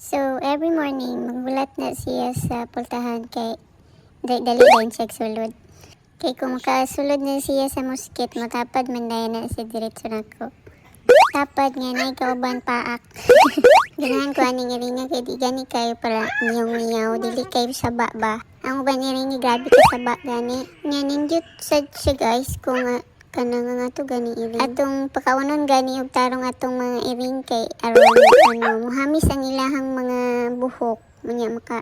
So, every morning, magbulat na siya sa pultahan kay dali dali siya sulod. Kay kung makasulod na siya sa muskit, matapad man dayon na siya diretso nako. Tapad nga nay kauban paak. Ganahan ko aning iringa kay di gani kayo para miyaw miyaw, dili kayo saba ba. Ang uban iringa, grabe ka saba gani. Nya nindot sad siya, guys, kung kanang nga to gani iring. Atong pakaunon gani og tarong atong mga iring kay aron ano, muhamis ang ilahang mga buhok. Munya maka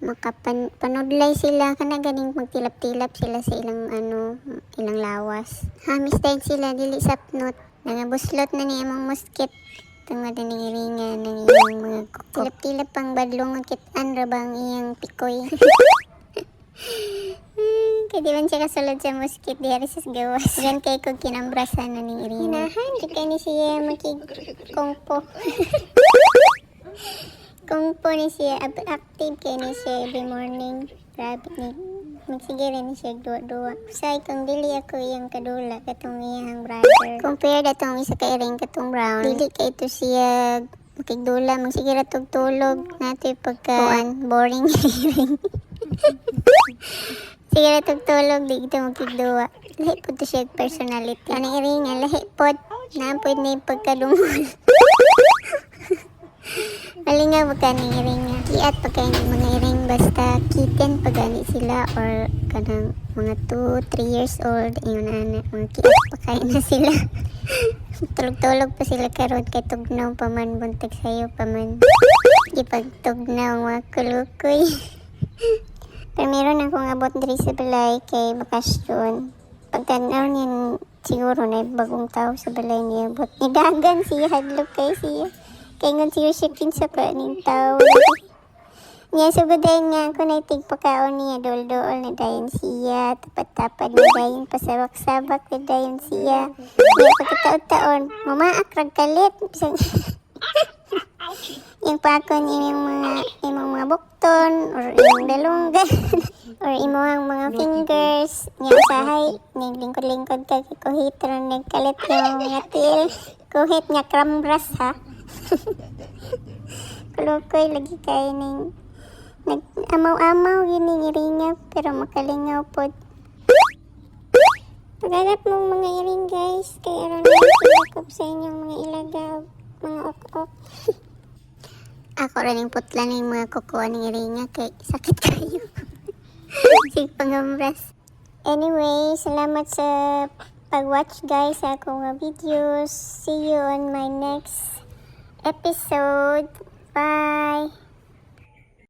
makapan panudlay sila kana ganing magtilap-tilap sila sa ilang ano, ilang lawas. Hamis din sila, dili sapnot. Nangabuslot na ni among muskit tungod ni iringa ng iyang mga kuko. Tilap-tilap pang badlong nga kit-an ra ba ang iyang pikoy. Kay di man siya kasulod sa muskit diha sa gawas. Gan kay kog kinambrasan na ning iringa. Hinahan jud kay ni siya makig kungpo. Kungpo ni siya, active kay ni siya every morning. Grabe ni. Magsige rin ni siya duwa-duwa. Usay kung dili ako iyang kadula katong iyang brother. Compare atong isa ka iring katong brown. Dili kay ito siya makigdula, magsige ra tug tulog natoy pagka kuan, boring iring. Sige ra tug tulog, di ito makigduwa. Lahi pod to siya personality. Anang iringa, lahi pod. Naa pod ni pagkadungol. Malingaw ba ka ning iringa? Kiat pa kay ng mga iring basta kitten pa gani sila or kanang mga 2, 3 years old, ingon ana, mga kiat pa kay na sila. Tulog-tulog pa sila karon kay tugnaw pa man, buntag sayo pa man. Gipagtugnaw mga kulukoy. Pero meron akong abot diri sa balay kay bakasyon. Pagtanaw niya siguro na bagong tao sa balay niya. But nidagan siya, hadlok kay siya. Kay ngon siguro siya kinsa pa ning tao. Niya sugod dayon nga ako na tigpakaon niya, dool-dool na dayon siya, tapad-tapad na dayon, pasabak-sabak na dayon siya. Niya pagkataon-taon, mamaak rag kalit. Bisag yung pakon imong mga bukton or imong dalunggan or imong mga fingers nya usahay naglingkod-lingkod ka kay kuhit ra nagkalit yung mga tiil, kuhit nga krambras ha. Kulukoy lagi kay ning nag amaw-amaw gini iringa, pero makalingaw pod. Paghanap mong mga iring, guys, kay aron na sa inyong mga ilaga ug mga ok-ok. Ako rin yung putla ng mga kuko ng iringa kay sakit kayo. Sig pangambras. Anyway, salamat sa pag-watch, guys, sa akong mga videos. See you on my next episode.